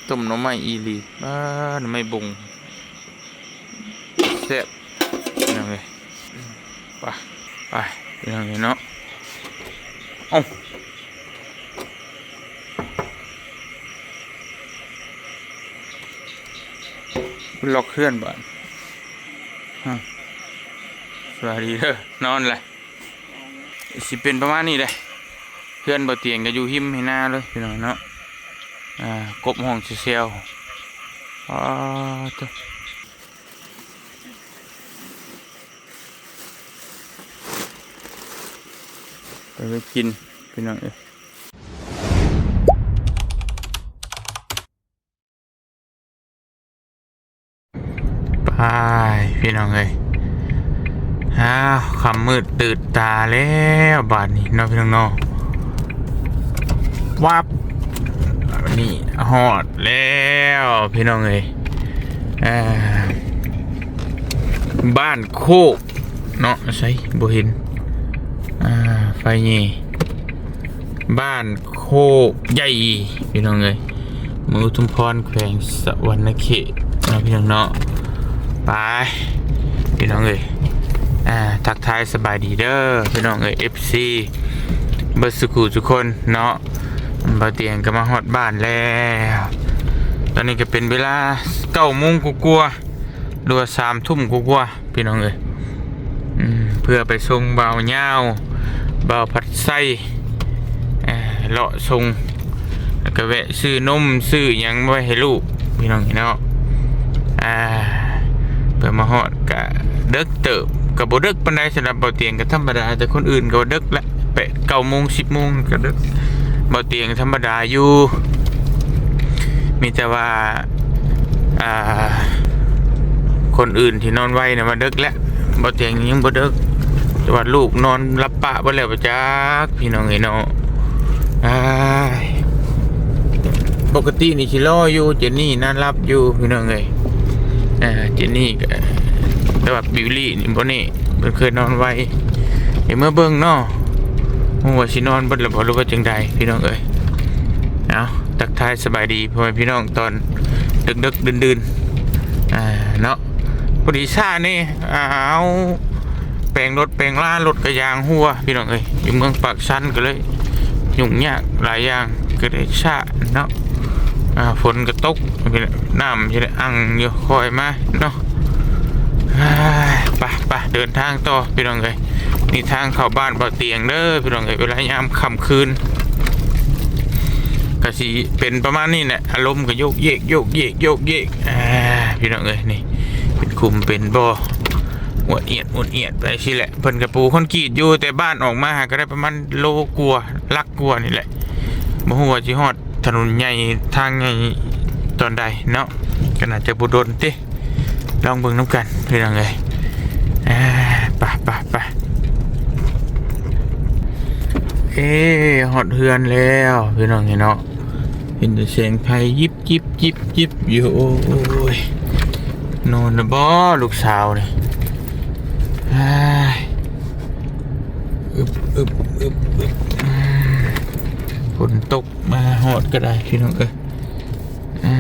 ຕົ້ມໜໍ່ໄມ້ອີ່ຫຼີ ອາ ໜໍ່ໄມ້ບົງ ແຊບ ພີ່ນ້ອງເອີຍ. ໄປ ໄປ ພີ່ນ້ອງເອີຍເນາະ. ເອົ້າ ລັອກເຮືອນບາດ. ອາ ສະບາຍດີເດີ ນອນແຫຼະ. ຊິເປັນປະມານນີ້ແຫຼະ. ເຮືອນບໍ່ຕຽງກໍຢູ່ຮິມໄຮ່ນາເລີຍ ພີ່ນ້ອງເນາະ. ອ່າ ກົບຫ້ອງແຊວໆ. ອໍ ໂທ້ ໄປ ໄປກິນ ພີ່ນ້ອງເອີຍ. ໄປ ພີ່ນ້ອງເອີຍ. ອ້າວ ຄ່ຳມືດຕື່ນຕາແລ້ວບາດນີ້ເນາະ ພີ່ນ້ອງເນາະ. ວັບ ນີ້ຮອດແລ້ວ ພີ່ນ້ອງເອີຍ. ອ່າ ບ້ານໂຄກເນາະ ໃສ ບໍ່ເຫັນ. ອ່າ ໄຟແຍ່. ບ້ານໂຄກໃຫຍ່ ພີ່ນ້ອງເອີຍ ເມືອງອຸທຸມພອນ ແຂວງສະຫວັນນະເຂດເນາະ ພີ່ນ້ອງເນາະ. ໄປ ພີ່ນ້ອງເອີຍ ອ່າ ທັກທາຍສະບາຍດີເດີ ພີ່ນ້ອງເອີຍ ເອັຟຊີ ເບິດສູ່ຜູ້ສູ່ຄົນເນາະ. ບ່າວຕຽງກໍມາຮອດບ້ານແລ້ວ. ຕອນນີ້ກໍເປັນເວລາເກົ້າໂມງກວ່າໆ ຫຼືວ່າສາມທຸ່ມກວ່າໆ ພີ່ນ້ອງເອີຍ. ອືມ ເພື່ອໄປສົ່ງບ່າວຍາວ ບ່າວພັດໄຊ ເອີ ເລາະສົ່ງ ແລ້ວກໍແວະຊື້ນົມຊື້ຫຍັງໄວ້ໃຫ້ລູກ ພີ່ນ້ອງເນາະ. ອ່າ ເພື່ອມາຮອດກະເດິກເຕີບ ກໍບໍ່ເດິກປານໃດ. ສຳລັບບ່າວຕຽງກໍທຳມະດາ ແຕ່ຄົນອື່ນກໍວ່າເດິກແຫຼະ ແປດເກົ້າໂມງ ສິບໂມງກໍເດິກ. ບ່າວຕຽງທຳມະດາຢູ່ ມີແຕ່ວ່າ ອ່າ ຄົນອື່ນທີ່ນອນໄວນະວ່າເດິກແຫຼະ ບ່າວຕຽງຍັງບໍ່ເດິກ. ແຕ່ວ່າລູກນອນຫຼັບປະເບິດແລ້ວປະຈັກ ພີ່ນ້ອງເອີຍເນາະ. ອ້າຍ ປົກກະຕິນີ້ຊິລໍຢູ່ ເຈນນີ້ນອນຫຼັບຢູ່ ພີ່ນ້ອງເອີຍ. ອ່າ ເຈນນີ້ກໍ ແຕ່ວ່າບິວລີນີ້ບໍ່ແນ່ ເພິ່ນເຄີຍນອນໄວ. ດຽວເມືອເບິ່ງເນາະ ຮູ້ວ່າຊິນອນເບິດແລ້ວບໍ່ ຫຼືວ່າຈັ່ງໃດ ພີ່ນ້ອງເອີຍ. ເອົາ ທັກທາຍສະບາຍດີພໍ່ແມ່ພີ່ນ້ອງຕອນດຶກໆ ດື່ນໆ ອ່າ ເນາະ. ພໍດີຊ້ານີ້ ອ່າ ເອົາແປງລົດແປງລາ ລົດກະຢາງຮົ່ວ ພີ່ນ້ອງເອີຍ. ຢູ່ເມືອງປາກຊັນກໍເລີຍຫຍຸ້ງຍາກຫຼາຍຢ່າງ ກໍເລີຍຊ້າເນາະ. ອ່າ ຝົນກໍຕົກ ນ້ຳຊິໄດ້ອັ່ງຢູ່ ຄ່ອຍມາເນາະ. ໄປ ໄປ ເດີນທາງຕໍ່ ພີ່ນ້ອງເອີຍ. ນີ້ທາງເຂົ້າບ້ານບ່າວຕຽງເດີ ພີ່ນ້ອງເອີຍ. ເວລາຍາມຄ່ຳຄືນກໍຊິເປັນປະມານນີ້ແຫຼະ ອາລົມກໍໂຍກເຢກ ໂຍກເຢກ ໂຍກເຢກ ອ່າ ພີ່ນ້ອງເອີຍ. ນີ້ເປັນຂຸມເປັນບໍ່ ອວດອຽດ ອວດອຽດໄປຊີ້ແຫຼະ. ເພິ່ນກໍປູຄອນກຣີດຢູ່ ແຕ່ບ້ານອອກມາຫາກໍໄດ້ປະມານໂລກວ່າ ຫຼັກກວ່ານີ້ແຫຼະ. ບໍ່ຮູ້ວ່າຊິຮອດຖະໜົນໃຫຍ່ ທາງໃຫຍ່ຕອນໃດເນາະ ກໍໜ້າຈະບໍ່ດົນຕິ. ລອງເບິ່ງນຳກັນ ພີ່ນ້ອງເອີຍ. ອ່າ ໄປ ໄປ ໄປ. ເອີ ຮອດເຮືອນແລ້ວ ພີ່ນ້ອງເອີຍເນາະ. ເຫັນແຕ່ແສງໄຟຍິບຈິບ ຈິບຈິບຢູ່. ໂອ້ຍ ນອນແລ້ວບໍ່ລູກສາວນີ້? ອ້າຍ ອຶບ ອຶບ ອຶບ ອຶບ. ຝົນຕົກ ມາຮອດກໍໄດ້ ພີ່ນ້ອງເອີຍ. ອ່າ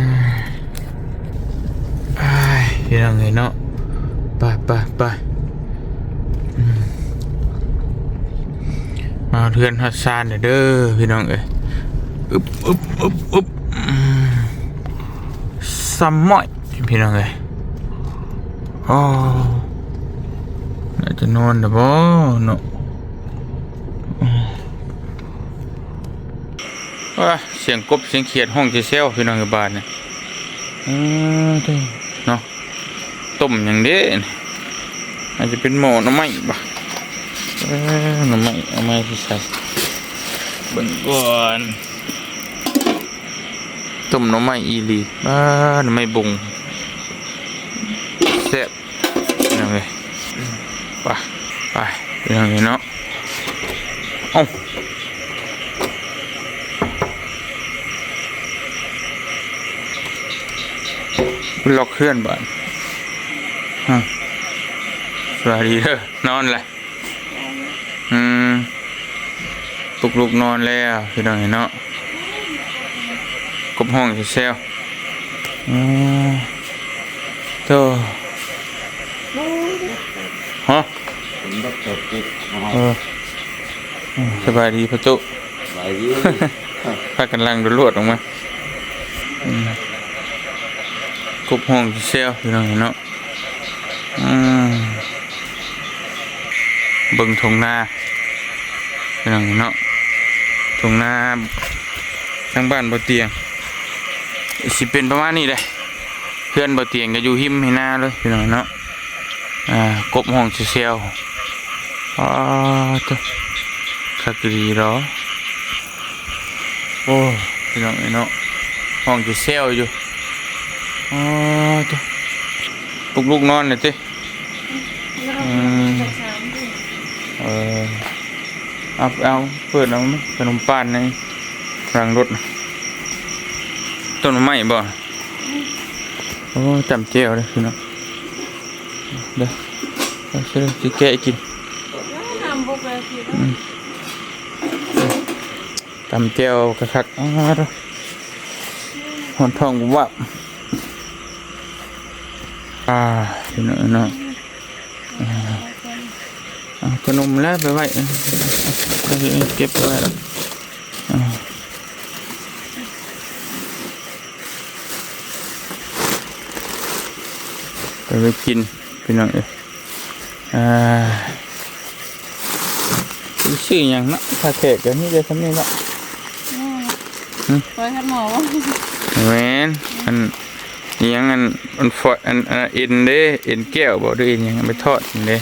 ອ້າຍ ພີ່ນ້ອງເອີຍເນາະ. ໄປ ໄປ ໄປ. ອືມ ມາເຮືອນຮອດຊານແລ້ວເດີ ພີ່ນ້ອງເອີຍ. ອຶບ ອຶບ ອຶບ ອຶບ. ອືມ ສະໝ້ອຍ ພີ່ນ້ອງເອີຍ. ອໍ ໜ້າຈະນອນແລ້ວບໍ່ເນາະ? ວ້າ ສຽງກົບສຽງຂຽດຮ້ອງແຊວໆ ພີ່ນ້ອງເອີຍ ບາດນີ້. ເອີ ເນາະ ຕົ້ມຫຍັງເດ້? ອາດຈະເປັນໝໍ້ໜໍ່ໄມ້ບໍ? ເອີ ໜໍ່ໄມ້ ເອົາໄມ້ໃສ່ ເບິ່ງກ່ອນ. ຕົ້ມໜໍ່ໄມ້ອີ່ຫຼີ ອາ ໜໍ່ໄມ້ບົງ ແຊບ ພີ່ນ້ອງເອີຍ. ໄປ ໄປ ພີ່ນ້ອງເອີຍເນາະ. ເອົ້າ ລັອກເຮືອນບາດ. ຮະ ສະບາຍດີເດີ ນອນແຫຼະ. ອືມ ປຸກລູກນອນແລ້ວ ພີ່ນ້ອງເອີຍເນາະ. ກົບຮ້ອງແຊວ ອືມ ໂຕ ຮະ ເປັນບັກເຈົ້າຕິດເນາະ ເອີ ອືມ ສະບາຍດີພໍ່ຕູ້ ສະບາຍດີ ພາກັນຫຼັ່ງລວດໆອອກມາ ອືມ ກົບຮ້ອງແຊວ ພີ່ນ້ອງເນາະ. ອືມ ເບິ່ງທົ່ງນາ ພີ່ນ້ອງເນາະ ທົ່ງນາທາງບ້ານບໍ່ຕຽງ ຊິເປັນປະມານນີ້ເດ້. ເຮືອນບໍ່ຕຽງກໍຢູ່ຮິມໄຮ່ນາເລີຍ ພີ່ນ້ອງເນາະ. ອ່າ ກົບຮ້ອງແຊວໆ ອໍ ໂທ້ ຄັກອີ່ຫຼີດອກ. ໂອ້ ພີ່ນ້ອງເອີຍເນາະ ຮ້ອງແຊວໆຢູ່. ອໍ ໂທ້ ປຸກລູກນອນແລ້ວຕິ? ອືມ ເອີ ເອົາ ເອົາ ເປີດເອົາຂະໜົມປານໃນຫຼັງລົດ. ຕົ້ນໄມ້ບໍ່? ອືມ ໂອ້ ຈ້ຳແຈ່ວເດີ້ພີ່ນ້ອງ ເດີ້ ເອົາຊິແກະກິນ. ອືມ ຈ້ຳແຈ່ວຄັກໆ ອ້າ ຮ້ອນທ້ອງວາບ. ອ່າ ພີ່ນ້ອງເນາະ ອ່າ ເອົາຂະໜົມແລ້ວໄປໄວ້ ເກັບໄປໄວ້ ອ່າ ໄປໄວ້ກິນ ພີ່ນ້ອງເອີຍ. ອ່າ ຊິຊື້ຫຍັງເນາະ ຖ້າແຂກກໍມີແຕ່ສ່ຳນີ້ເນາະ. ແມ່ນ ຫຶ? ຂ້ອຍຄັນໝໍບໍ່? ແມ່ນ ອັນ ອີ່ຫຍັງ ອັນ ອັນຟອຍ ອັນ ອັນ ອັນເອັນເດ້ ເອັນແກ້ວບໍ່ ຫຼືເອັນຫຍັງ ເອົາໄປທອດເດ້.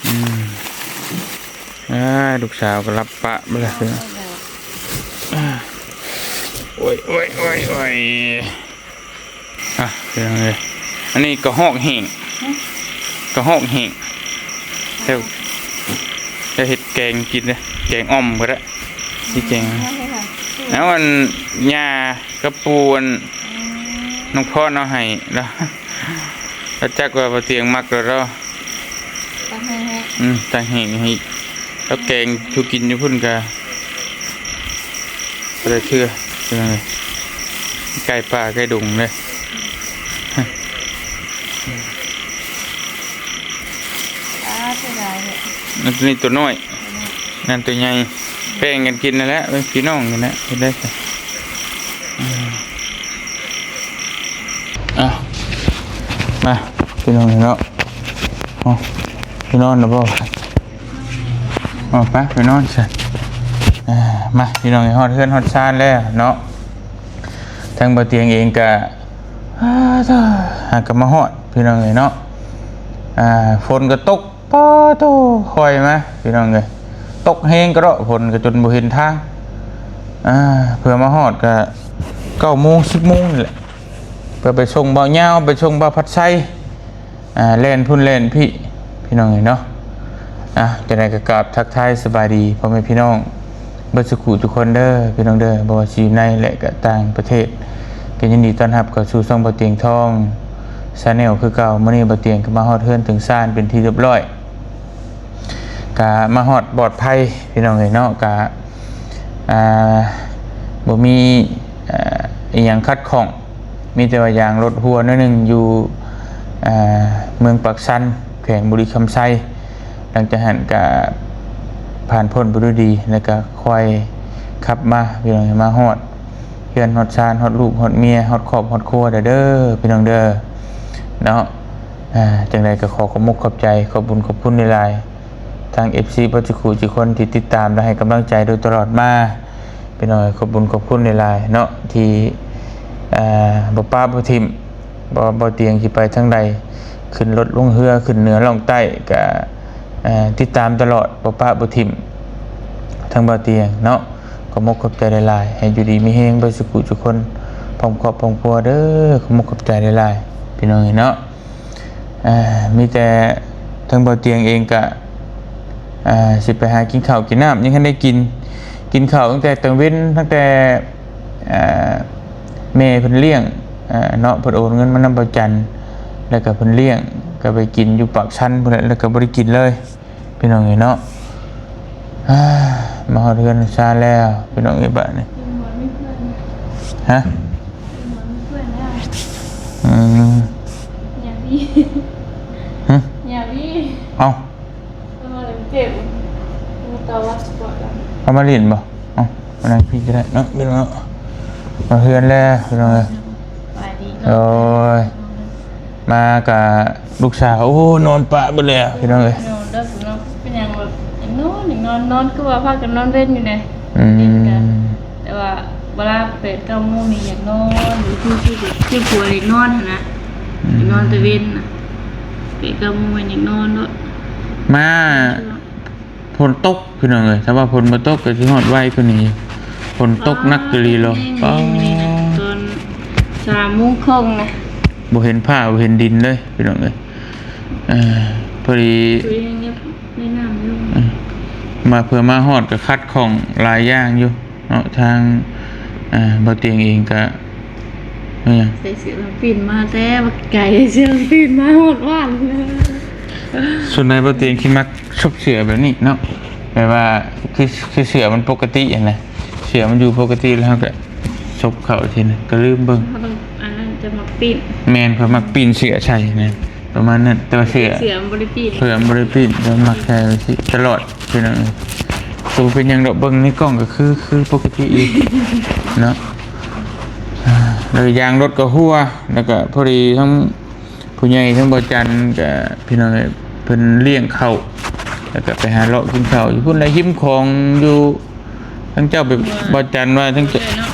ອືມ ອ່າ ລູກສາວກໍຫຼັບປະໄປແລ້ວ ໂອ້ຍ ໂອ້ຍ ໂອ້ຍ ໂອ້ຍ. ອ່ະ ພີ່ນ້ອງເອີຍ ອັນນີ້ກະຮອກແຫ້ງ ຫຶ? ກະຮອກແຫ້ງ ແລ້ວ ແລ້ວເຮັດແກງກິນເດ້ ແກງອ່ອມກໍໄດ້ ຊິແກງ ອືມ ເອົາ ອັນ ຍ່າກັບປູ່ ອັນ ອືມ ນ້ອງພອນເອົາໃຫ້ລາວ ລາວຈັກວ່າບໍ່ຕຽງມັກແລ້ວ ຕັກແຫ້ງໃຫ້ ອືມ ຕັກແຫ້ງໃຫ້ ແລ້ວແກງສູ່ກິນຢູ່ພຸ້ນກະ ບໍ່ໄດ້ເທື່ອ ພີ່ນ້ອງເອີຍ ໃກ້ປ່າໃກ້ດົງເດ້. ອ່າ ເສຍດາຍເດ້ ອັນນີ້ຕົວນ້ອຍ ຕົວນ້ອຍ ນັ້ນຕົວໃຫຍ່ ແບ່ງກັນກິນນັ້ນແຫຼະ ເປັນພີ່ນ້ອງກັນນະ ເຮັດໄດ້ຊະ. ອ່າ ອ່າ ມາ ພີ່ນ້ອງເນາະ ເອົາ ຊິນອນແລ້ວບໍ່? ອອກໄປ ໄປນອນຊະ. ອ່າ ມາ ພີ່ນ້ອງເອີຍ ຮອດເຮືອນຮອດຊານແລ້ວເນາະ. ທາງບໍ່ຕຽງເອງກະ ອ່າ ຫາກະມາຮອດ ພີ່ນ້ອງເອີຍເນາະ. ອ່າ ຝົນກໍຕົກ ປາໂທ້ ຄ່ອຍມາ ພີ່ນ້ອງເອີຍ ຕົກແຮງກະເດາະ ຝົນກໍຈົນບໍ່ເຫັນທາງ. ອ່າ ເພື່ອມາຮອດກະເກົ້າໂມງ ສິບໂມງນີ້ແຫຼະ ເພື່ອໄປສົ່ງບ່າວຍາວ ໄປສົ່ງບ່າວພັດໄຊ. ອ່າ ແລ່ນພຸ້ນແລ່ນພີ້ ພີ່ນ້ອງເອີຍເນາະ. ອ່າ ຈັ່ງໃດກໍກາບທັກທາຍສະບາຍດີພໍ່ແມ່ພີ່ນ້ອງເບິດສຸຂູທຸກຄົນເດີ ພີ່ນ້ອງເດີ ບໍ່ວ່າຊິຢູ່ໃນ ແລະ ກໍຕ່າງປະເທດ ກໍຍິນດີຕ້ອນຮັບເຂົ້າສູ່ຊ່ອງບ່າວຕຽງທອງ Channel ຄືເກົ່າ. ມື້ນີ້ບ່າວຕຽງກໍມາຮອດເຮືອນເຖິງຊານເປັນທີ່ຮຽບຮ້ອຍ ກະມາຮອດປອດໄພ ພີ່ນ້ອງເອີຍເນາະ ກະ ອ່າ ບໍ່ມີ ອ່າ ອີ່ຫຍັງຂັດຂ້ອງ ມີແຕ່ວ່າຢາງລົດຮົ່ວໜ້ອຍໜຶ່ງ ຢູ່ ອ່າ ເມືອງປາກຊັນ ແຂວງບໍລິຄຳໄຊ. ຫຼັງຈາກຫັ້ນກະຜ່ານພົ້ນໄປດ້ວຍດີ ແລ້ວກະຄ່ອຍຂັບມາ ພີ່ນ້ອງ ມາຮອດເຮືອນຮອດຊານ ຮອດລູກຮອດເມຍ ຮອດຄອບຮອດຄົວເດີ ພີ່ນ້ອງເດີ ເນາະ. ອ່າ ຈັ່ງໃດກໍຂໍຂອບມຸກຂອບໃຈ ຂອບບຸນຂອບຄຸນຫຼາຍໆ ທາງ ເອັຟຊີ ເບິດສຸຂູທຸກຄົນທີ່ຕິດຕາມ ແລະ ໃຫ້ກຳລັງໃຈໂດຍຕະຫຼອດມາ ພີ່ນ້ອງ ຂອບບຸນຂອບຄຸນຫຼາຍໆເນາະ ທີ່ ອ່າ ບໍ່ປະບໍ່ຖິ້ມ ບໍ່ ບໍ່ຕຽງຊິໄປທາງໃດ ຂຶ້ນລົດລົງເຮືອ ຂຶ້ນເໜືອລ່ອງໃຕ້ ກະ ເອີ ຕິດຕາມຕະຫຼອດ ບໍ່ປະບໍ່ຖິ້ມ ທາງບ່າວຕຽງເນາະ. ຂອບມຸກຂອບໃຈຫຼາຍໆ ໃຫ້ຢູ່ດີມີແຮງເບິດສຸຂູທຸກຄົນ ພ້ອມຄອບພ້ອມຄົວເດີ ຂອບມຸກຂອບໃຈຫຼາຍໆ ພີ່ນ້ອງເອີຍເນາະ. ອ່າ ມີແຕ່ທາງບ່າວຕຽງເອງກະ ອ່າ ຊິໄປຫາກິນເຂົ້າກິນນ້ຳ ຍັງທັນໄດ້ກິນ ກິນເຂົ້າຕັ້ງແຕ່ຕອນເວັນ ຕັ້ງແຕ່ ອ່າ ແມ່ເພິ່ນລ້ຽງ ອ່າ ເນາະ ເພິ່ນໂອນເງິນມານຳບ່າວຈັນ ແລ້ວກະເພິ່ນລ້ຽງ ກະໄປກິນຢູ່ປາກຊັນພຸ້ນແຫຼະ ແລ້ວກະບໍ່ໄດ້ກິນເລີຍ ພີ່ນ້ອງເອີຍເນາະ. ອ່າ ມາຮອດເຮືອນຊານແລ້ວ ພີ່ນ້ອງເອີຍ ບາດນີ້ ຮະ ກິນໝົດມີເພື່ອນແລ້ວ ອືມ ຍາວີ ຮະ ຍາວີ ເອົ້າ ເອົາມາຫຼິ້ນເກມ ມີຕໍ່ວ່າສະປອດ ເອົາມາຫຼິ້ນບໍ່? ເອົ້າ ມານັ່ງພີ້ກໍໄດ້ເນາະ ພີ່ນ້ອງເນາະ ມາເຮືອນແລ້ວ ພີ່ນ້ອງເອີຍ ສະບາຍດີເນາະ ໂອ້ຍ ມາກະລູກສາວ ໂອ້ ນອນປະເບິດແລ້ວ ພີ່ນ້ອງເອີຍ ນອນເດີເນາະ ເປັນຫຍັງແບບ ຢາກນອນ ຢາກນອນ ນອນຄືວ່າພາກັນນອນເວັນຢູ່ແດ່ ອືມ ເວັນກະ ແຕ່ວ່າເວລາແປດເກົ້າໂມງນີ້ຢາກນອນ ຫຼືຄື ຄື ຄືຜົວຢາກນອນຫັ້ນນະ ອືມ ຢາກນອນແຕ່ເວັນນະ ແປດເກົ້າໂມງຢາກນອນໂລດ ມາ ຝົນຕົກ ພີ່ນ້ອງເອີຍ ຖ້າວ່າຝົນບໍ່ຕົກກໍຊິຮອດໄວກວ່ານີ້ ຝົນຕົກໜັກອີ່ຫຼີໂລ ຕອນສາມໂມງເຄິ່ງນະ ບໍ່ເຫັນຟ້າບໍ່ເຫັນດິນເລີຍ ພີ່ນ້ອງເອີຍ ເອີ ພໍດີ ໃນນ້ຳຢູ່ ເອີ ມາ ເພື່ອມາຮອດກໍຂັດຂ້ອງຫຼາຍຢ່າງຢູ່ເນາະ ທາງ ເອີ ບ່າວຕຽງເອງກໍ ເອີ ໃສ່ເສື້ອປີນມາແຕ່ບັກໄກ ໃສ່ເສື້ອປີນມາຮອດບ້ານເລີຍ ສ່ວນໃຫຍ່ບ່າວຕຽງຊິມັກ ຊົບເສື້ອແບບນີ້ເນາະ ແບບວ່າ ຄື ຄືເສື້ອມັນປົກກະຕິຫັ້ນນະ ເສື້ອມັນຢູ່ປົກກະຕິ ແລ້ວເຮົາກໍຊົບເຂົ້າທີ່ນັ້ນ ກໍລືມເບິ່ງ ເຮົາຕ້ອງ ອັນນັ້ນຈະມັກປີ້ນ ແມ່ນ ຂ້ອຍມັກປີ້ນເສື້ອໃສ່ນະ ປະມານນັ້ນ ແຕ່ວ່າເສື້ອ ເສື້ອມັນບໍ່ໄດ້ປີ້ນ ເສື້ອມັນບໍ່ໄດ້ປີ້ນ ແຕ່ມັກໃສ່ຕະຫຼອດ ພີ່ນ້ອງເອີຍ ກໍບໍ່ເປັນຫຍັງດອກ ເບິ່ງໃນກ້ອງກໍຄື ຄືປົກກະຕິອີກເນາະ ແລ້ວຢາງລົດກໍຮົ່ວ ແລ້ວກໍພໍດີທັງ ຜູ້ໃຫຍ່ທັງບ່າວຈັນກະ ພີ່ນ້ອງເອີຍ ເພິ່ນລ້ຽງເຂົ້າ ແລ້ວກະໄປຫາເລາະກິນເຂົ້າຢູ່ພຸ້ນແຫຼະ ຮິມຂອງຢູ່ ທັງເຈົ້າໄປ ບ່າວຈັນວ່າທັງເຈົ້າ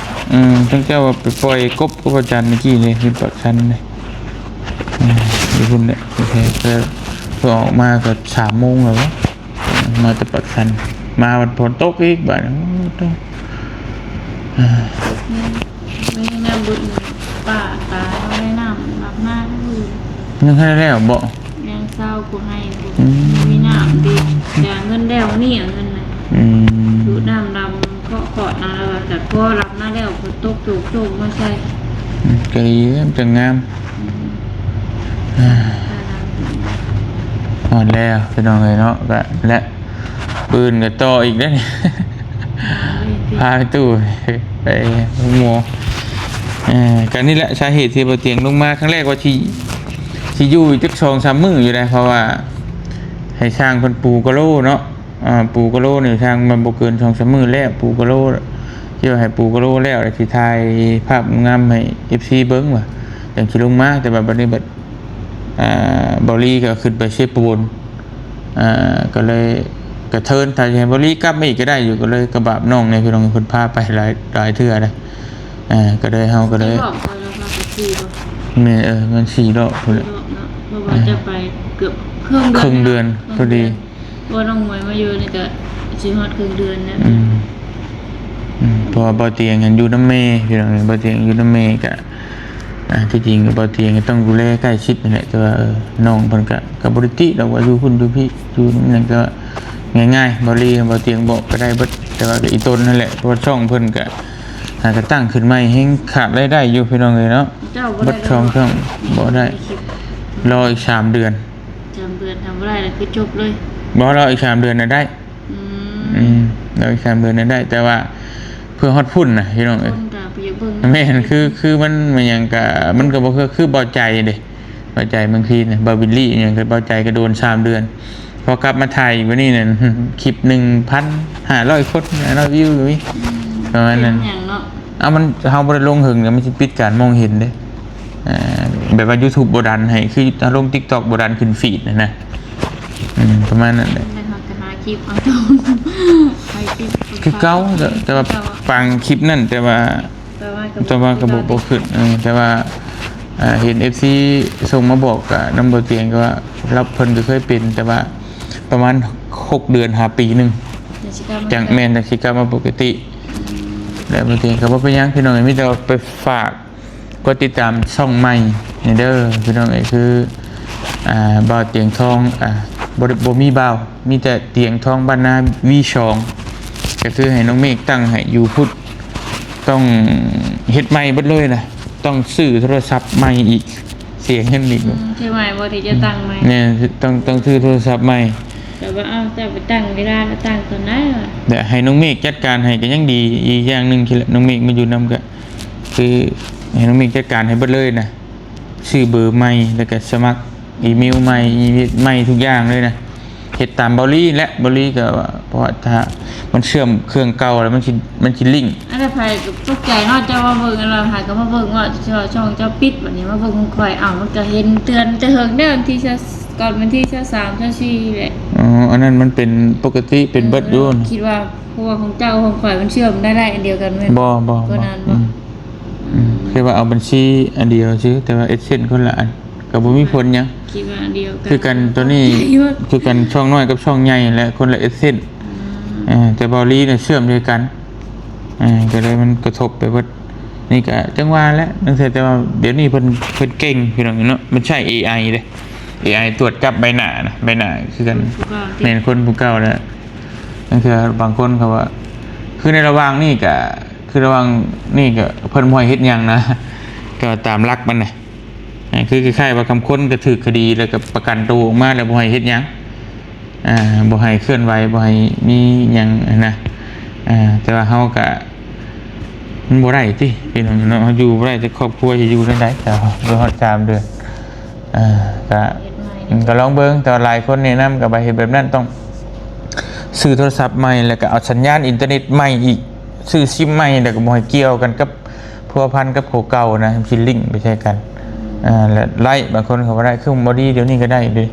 ເອີ ທັງເຈົ້າວ່າໄປປ່ອຍກົບກັບບ່າວຈັນມື້ກີ້ນີ້ ຢູ່ປາກຊັນນີ້ ເອີ ຢູ່ພຸ້ນແຫຼະ ໂອເຄ ເພິ່ນອອກມາກໍສາມໂມງແລ້ວ ມາແຕ່ປາກຊັນ ມາບັດຝົນຕົກອີກບາດນີ້ ໂອ້ໂຕ ມີ ມີແນວບຸນ ປາຕາຍໃນນ້ຳ ລຳນາ ຍັງບໍ່ທັນໄດ້ແລ້ວບໍ່? ຍັງເຊົາບໍ່ໃຫ້ ອືມ ມີນ້ຳເດ້ ແຕ່ເງິນແລ້ວນີ້ ເອົາເງິນນະ ອືມ ດູດນ້ຳລຳ ເຄາະຂອດນະ ແລ້ວກໍພໍລຳນາແລ້ວ ກໍຕົກໂຈກໆມາໃສ່ ອືມ ກໍດີ ມັນຈັ່ງງາມ ອືມ ຮອດແລ້ວ ພີ່ນ້ອງເອີຍເນາະ ກະ ແລະ ມື້ອື່ນກໍຕໍ່ອີກເດ້ ພາໄປຕູ້ ໄປໂຮງໝໍ ເອີ ກໍນີ້ແຫຼະສາເຫດທີ່ບ່າວຕຽງລົງມາ ຄັ້ງແລກວ່າຊິ ຊິຢູ່ຈັກສອງສາມມື້ຢູ່ໃດ໋ ເພາະວ່າໃຫ້ຊ່າງເພິ່ນປູກະໂຫຼເນາະ ອ່າ ປູກະໂຫຼນີ້ ຊ່າງມັນບໍ່ເກີນສອງສາມມື້ແລ້ວ ປູກະໂຫຼ ເຈົ້າໃຫ້ປູກະໂຫຼແລ້ວ ແລ້ວຊິຖ່າຍພາບງາມໃຫ້ເອັຟຊີເບິ່ງວ່າ ຈັ່ງຊິລົງມາ ແຕ່ວ່າບັດນີ້ບັດ ອ່າ ບ່າວລີກໍຂຶ້ນໄປເຊໂປນ ອ່າ ກໍເລີຍກະເທີນ ຖ້າຊິໃຫ້ບ່າວລີກັບມາອີກກໍໄດ້ຢູ່ ກໍເລີຍກະບາບນ້ອງແດ່ ພີ່ນ້ອງ ເພິ່ນພາໄປຫຼາຍ ຫຼາຍເທື່ອແລ້ວ ອ່າ ກໍເລີຍ ເຮົາກໍເລີຍ ບອກເພິ່ນວ່າພາໄປຂີ່ບໍ່? ແມ່ນ ເອີ ມັນສີ່ເລາະພຸ້ນແຫຼະ ເນາະ ເພາະວ່າຈະໄປເກືອບເຄິ່ງເດືອນ ເຄິ່ງເດືອນ ເຄິ່ງເດືອນ ພໍດີ ເພາະວ່ານ້ອງມວຍມາຢູ່ນີ້ກໍຊິຮອດເຄິ່ງເດືອນແລ້ວ ອືມ ອືມ ເພາະວ່າບ່າວຕຽງຫັ້ນຢູ່ນຳແມ່ ພີ່ນ້ອງ ບ່າວຕຽງຢູ່ນຳແມ່ກະ ອ່າ ທີ່ຈິງກໍບ່າວຕຽງກໍຕ້ອງດູແລໃກ້ຊິດນັ້ນແຫຼະ ແຕ່ວ່າ ເອີ ນ້ອງເພິ່ນກະ ກໍບໍ່ໄດ້ຕິດອກວ່າຢູ່ພຸ້ນຢູ່ພີ້ ຢູ່ນຳຫຍັງກໍງ່າຍໆ ບ່າວລີ ບ່າວຕຽງບອກກໍໄດ້ເບິດ ແຕ່ວ່າກໍອີ່ຕົນຫັ້ນແຫຼະ ເພາະວ່າຊ່ອງເພິ່ນກະ ຫາກະຕັ້ງຂຶ້ນໃໝ່ແຮ່ງຂາດລາຍໄດ້ຢູ່ ພີ່ນ້ອງເອີຍເນາະ ເຈົ້າບໍ່ໄດ້ ເບິດຊ່ອງ ຊ່ອງບໍ່ໄດ້ ບໍ່ໄດ້ຄລິບ ລໍອີກສາມເດືອນ ສາມເດືອນທຳບໍ່ໄດ້ລະຄືຈົບເລີຍ ບໍ່ ລໍອີກສາມເດືອນນະໄດ້ ອືມ ອືມ ລໍອີກສາມເດືອນນະໄດ້ ແຕ່ວ່າເພື່ອຮອດພຸ້ນນະ ພີ່ນ້ອງເອີຍ ແມ່ນ ຄື ຄືມັນ ມັນຫຍັງກະ ມັນກໍບໍ່ຄື ຄືເບົາໃຈເດ້ ເບົາໃຈບາງທີນະ ເບົາບິນລີຫຍັງກໍເບົາໃຈກໍໂດນສາມເດືອນ ພໍກັບມາຖ່າຍອີກບາດນີ້ນັ້ນ ຄລິບໜຶ່ງພັນຫ້າຮ້ອຍຄົນ ຫ້າຮ້ອຍວິວກໍມີ ອືມ ປະມານນັ້ນ ເປັນຫຍັງເນາະ ເອົາ ມັນ ເຮົາບໍ່ໄດ້ລົງເຫິງ ດຽວມັນຊິປິດການມອງເຫັນເດ້ ອ່າ ແບບວ່າຢູທູບບໍ່ດັນໃຫ້ ຄືເຮົາລົງຕິກຕັອກບໍ່ດັນຂຶ້ນຟີດຫັ້ນນະ ອືມ ປະມານນັ້ນແຫຼະ ແລ້ວເຮົາກໍຫາຄລິບເອົາ ຫາຄລິບ ຄືເກົ່າ ແຕ່ ແຕ່ວ່າ ຄືເກົ່າ ປັງຄລິບນັ້ນ ແຕ່ວ່າ ແຕ່ວ່າກໍ ແຕ່ວ່າກໍບໍ່ ບໍ່ຂຶ້ນ ເອີ ແຕ່ວ່າ ອ່າ ເຫັນເອັຟຊີສົ່ງມາບອກ ກໍນຳບໍ່ຕຽງ ກໍວ່າລາວ ເພິ່ນກໍເຄີຍເປັນ ແຕ່ວ່າປະມານຫົກເດືອນຫາປີໜຶ່ງ ຈັ່ງຊິກັບມາ ຈັ່ງ ແມ່ນ ຈັ່ງຊິກັບມາປົກກະຕິ ອືມ ແລ້ວບໍ່ຕຽງກໍບໍ່ເປັນຫຍັງ ພີ່ນ້ອງ ມີແຕ່ວ່າໄປຝາກ ກົດຕິດຕາມຊ່ອງໃໝ່ນີ້ເດີພີ່ນ້ອງເອີຍ ຄື ອ່າ ບ່າວຕຽງທອງ ອ່າ ບໍ່ ບໍ່ມີບ່າວ ມີແຕ່ຕຽງທອງບ້ານນາ ວີສອງ ກໍຄືໃຫ້ນ້ອງເມກຕັ້ງໃຫ້ຢູ່ພຸ້ນ ຕ້ອງເຮັດໃໝ່ເບິດເລີຍນະ ຕ້ອງຊື້ໂທລະສັບໃໝ່ອີກ ເສຍເງິນອີກ ອືມ ຄືໃໝ່ບໍ່ ທີ່ຈະຕັ້ງໃໝ່ ແມ່ນ ຕ້ອງ ຕ້ອງຊື້ໂທລະສັບໃໝ່ ແຕ່ວ່າ ເອົ້າ ເຈົ້າໄປຕັ້ງເວລາ ແລ້ວຕັ້ງຕອນໃດວະ ແລະ ໃຫ້ນ້ອງເມກຈັດການໃຫ້ກໍຍັງດີ ອີກຢ່າງໜຶ່ງ ທີ່ນ້ອງເມກມາຢູ່ນຳກໍ ຄືໃຫ້ນ້ອງເມກຈັດການໃຫ້ເບິດເລີຍນະ ຊື້ເບີໃໝ່ ແລ້ວກໍສະໝັກອີເມວໃໝ່ ອີເມວໃໝ່ທຸກຢ່າງເລີຍນະ. ເຮັດຕາມເບົາລີແຫຼະ ເບົາລີກໍວ່າ ເພາະວ່າຖ້າມັນເຊື່ອມເຄື່ອງເກົ່າແລ້ວ ມັນຊິ ມັນຊິລິ້ງ. ອັນນັ້ນໃຜກໍຕົກໃຈເນາະ ເຈົ້າມາເບິ່ງ ອັນນັ້ນຫາກໍມາເບິ່ງວ່າ ເຈົ້າ ຊ່ອງເຈົ້າປິດ ບັດນີ້ມາເບິ່ງຂອງຂ້ອຍ ເອົ້າ ມັນກໍເຫັນເຕືອນແຕ່ເຫິງແລ້ວ ວັນທີຊາວ ກ່ອນວັນທີຊາວສາມ ຊາວສີ່ແຫຼະ. ອໍ ອັນນັ້ນມັນເປັນປົກກະຕິ ເປັນເບິດຢູ່. ເອີ ຄິດວ່າ ເພາະວ່າຂອງເຈົ້າຂອງຂ້ອຍມັນເຊື່ອມໄດ້ ໄດ້ອັນດຽວກັນແມ່ນ? ບໍ່ ບໍ່ ບໍ່ ຕົວນັ້ນບໍ່? ອືມ ອືມ ອືມ ຄືວ່າເອົາບັນຊີອັນດຽວຊື່ ແຕ່ວ່າເອັດເຊັນຄົນລະອັນ ກໍບໍ່ມີຜົນຫຍັງ ຄິດວ່າອັນດຽວກັນ ຄືກັນ. ຕົວນີ້ຄືກັນ ຊ່ອງນ້ອຍກັບຊ່ອງໃຫຍ່ແຫຼະ ຄົນລະເອັດເຊັນ. ອືມ ເອີ ແຕ່ເບົາລີນະເຊື່ອມດ້ວຍກັນ ເອີ ກໍເລີຍມັນກະທົບໄປເບິດ. ນີ້ກໍຈັ່ງວ່າແຫຼະ ຕັ້ງແຕ່ ແຕ່ວ່າດຽວນີ້ເພິ່ນ ເພິ່ນເກັ່ງພີ່ນ້ອງເນາະ ມັນໃຊ້ເອໄອເດ້ ເອໄອຕວດຈັບໃບໜ້ານະ ໃບໜ້າຄືກັນ ແມ່ນຄົນຜູ້ເກົ່າແຫຼະ. ລາງເທື່ອບາງຄົນເຂົາວ່າ ຄືໃນລະຫວ່າງນີ້ກະ ຄືລະຫວ່າງນີ້ກະເພິ່ນບໍ່ໃຫ້ເຮັດຫຍັງນະ ກໍຕາມຫຼັກມັນນະ. ອ່າ ຄືຄ້າຍໆວ່າຄຳຄົນກໍຖືກຄະດີ ແລ້ວກໍປະກັນໂຕອອກມາ ແລ້ວບໍ່ໃຫ້ເຮັດຫຍັງ ອ່າ ບໍ່ໃຫ້ເຄື່ອນໄຫວ ບໍ່ໃຫ້ມີຫຍັງນະ. ອ່າ ແຕ່ວ່າເຮົາກະ ມັນບໍ່ໄດ້ຕິພີ່ນ້ອງເນາະ ເຮົາຢູ່ບໍ່ໄດ້ ແຕ່ຄອບຄົວຊິຢູ່ແນວໃດ ແຕ່ວ່າບໍ່ຮອດສາມເດືອນ. ອ່າ ກະ ເຮັດໃໝ່ ອືມ ກະລອງເບິ່ງ ແຕ່ວ່າຫຼາຍຄົນແນະນຳກໍວ່າເຮັດແບບນັ້ນ ຕ້ອງຊື້ໂທລະສັບໃໝ່ ແລ້ວກໍເອົາສັນຍານອິນເຕີເນັດໃໝ່ອີກ ຊື້ຊິມໃໝ່ ແລ້ວກໍບໍ່ໃຫ້ກ່ຽວກັນກັບ ພົວພັນກັບໂຕເກົ່ານະ ມັນຊິລິ້ງໄປໃສ່ກັນ. ອ່າ ແລະ ໄລບາງຄົນກໍບໍ່ໄດ້ ຄືບໍ່ດີ ດຽວນີ້ກໍໄດ້ເດ້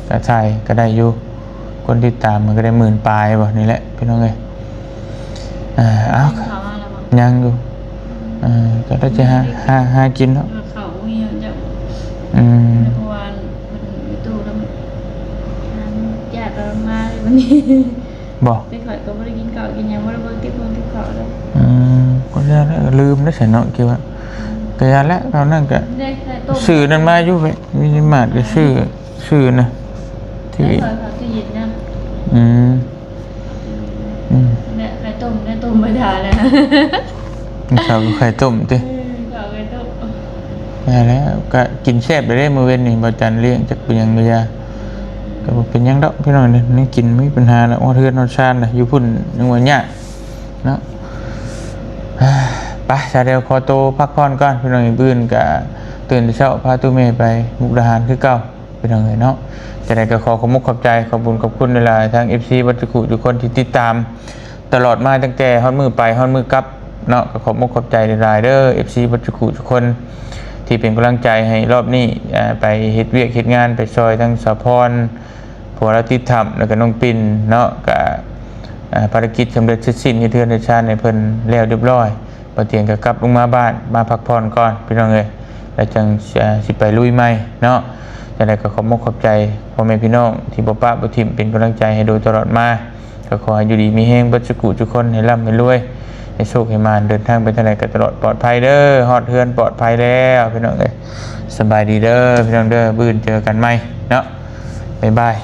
ກໍຖ່າຍກໍໄດ້ຢູ່ ຄົນຕິດຕາມມັນກໍໄດ້ໝື່ນປາຍບໍ່ ນີ້ແຫຼະພີ່ນ້ອງເອີຍ. ອ່າ ເອົາ ຍັງຢູ່ ເອີ ກໍໄດ້ຈະຫາ ຫາ ຫາກິນເນາະ ເຂົ້າບໍ່ມີເຈົ້າ. ອືມ ເພາະວ່າເພິ່ນຢູ່ຕູ້ແລ້ວ ຢາກກໍມາວັນນີ້ ບໍ່ ແຕ່ຂ້ອຍກໍບໍ່ໄດ້ກິນເຂົ້າກິນຫຍັງ ບໍ່ໄດ້ເບິ່ງຕິບຄົງຕິບເຂົ້າເລີຍ. ອືມ ກໍຢ່າແຫຼະ ລືມໄດ້ຊັ້ນເນາະ ຄິດວ່າ ກໍຢ່າແຫຼະ ເທົ່ານັ້ນກໍ ໄດ້ ໄດ້ຕົ້ມ ຊື້ນັ້ນມາຢູ່ເວີຍ ມິນິມາດກໍຊື້ ຊື້ນະ ທີ່ ໄດ້ເຂົ້າ ເຂົ້າຕູ້ເຢັນນະ. ອືມ ອືມ ໄດ້ ໄດ້ຕົ້ມ ໄດ້ຕົ້ມໄວ້ຖ້າແລ້ວ ເຂົ້າໄຂ່ຕົ້ມຕິ ເອີ ເຂົ້າໄຂ່ຕົ້ມ. ແມ່ນແລ້ວ ກະກິນແຊບເດ້ ມື້ເວັນນີ້ ບໍ່ຈັນລ້ຽງ ຈັກເປັນຫຍັງກໍຢ່າ ກໍບໍ່ເປັນຫຍັງດອກພີ່ນ້ອງເອີຍ ແນວກິນບໍ່ມີປັນຫາດອກ ຮອດເຮືອນຮອດຊານນະ ຢູ່ພຸ້ນຍັງວ່າຍາກເນາະ. ໄປ ສາວແດວຂໍໂຕພັກຜ່ອນກ່ອນພີ່ນ້ອງເອີຍ ມື້ອື່ນກະຕື່ນແຕ່ເຊົ້າ ພາຕູ້ແມ່ໄປມຸກດາຫານຄືເກົ່າພີ່ນ້ອງເອີຍເນາະ. ຈັ່ງໃດກໍຂໍຂອບມຸກຂອບໃຈ ຂອບບຸນຂອບຄຸນຫຼາຍໆ ທາງເອັຟຊີເບິດທຸກຜູ້ທຸກຄົນທີ່ຕິດຕາມ ຕະຫຼອດມາ ຕັ້ງແຕ່ຮອດມື້ໄປຮອດມື້ກັບເນາະ. ກໍຂອບມຸກຂອບໃຈຫຼາຍໆເດີ ເອັຟຊີເບິດທຸກຜູ້ທຸກຄົນ ທີ່ເປັນກຳລັງໃຈໃຫ້ ຮອບນີ້ ເອີ ໄປເຮັດວຽກເຮັດງານ ໄປຊ່ອຍທັງສາວພອນ ເພາະວ່າລາວຕິດຖ້ຳ ແລ້ວກໍນ້ອງປິນເນາະ ກໍ ເອີ ພາລະກິດສຳເລັດເສັດສິ້ນ ເຮັດເຮືອນເຮັດຊານໃຫ້ເພິ່ນແລ້ວຮຽບຮ້ອຍ. ບ່າວຕຽງກໍກັບລົງມາບ້ານ ມາພັກຜ່ອນກ່ອນພີ່ນ້ອງເອີຍ ແລ້ວຈັ່ງ ເອີ ຊິໄປລຸຍໃໝ່ເນາະ. ຈັ່ງໃດກໍຂອບມຸກຂອບໃຈພໍ່ແມ່ພີ່ນ້ອງທີ່ບໍ່ປະບໍ່ຖິ້ມ ເປັນກຳລັງໃຈໃຫ້ໂດຍຕະຫຼອດມາ. ກໍຂໍໃຫ້ຢູ່ດີມີແຮງເບິດສຸຂູສຸຄົນ ໃຫ້ລ່ຳໃຫ້ລວຍ ໃຫ້ໂຊກໃຫ້ໝານ ເດີນທາງໄປທາງໃດກໍຕະຫຼອດປອດໄພເດີ ຮອດເຮືອນປອດໄພແລ້ວພີ່ນ້ອງເອີຍ. ສະບາຍດີເດີພີ່ນ້ອງເດີ ມື້ອື່ນເຈີກັນໃໝ່ເນາະ ບາຍບາຍ.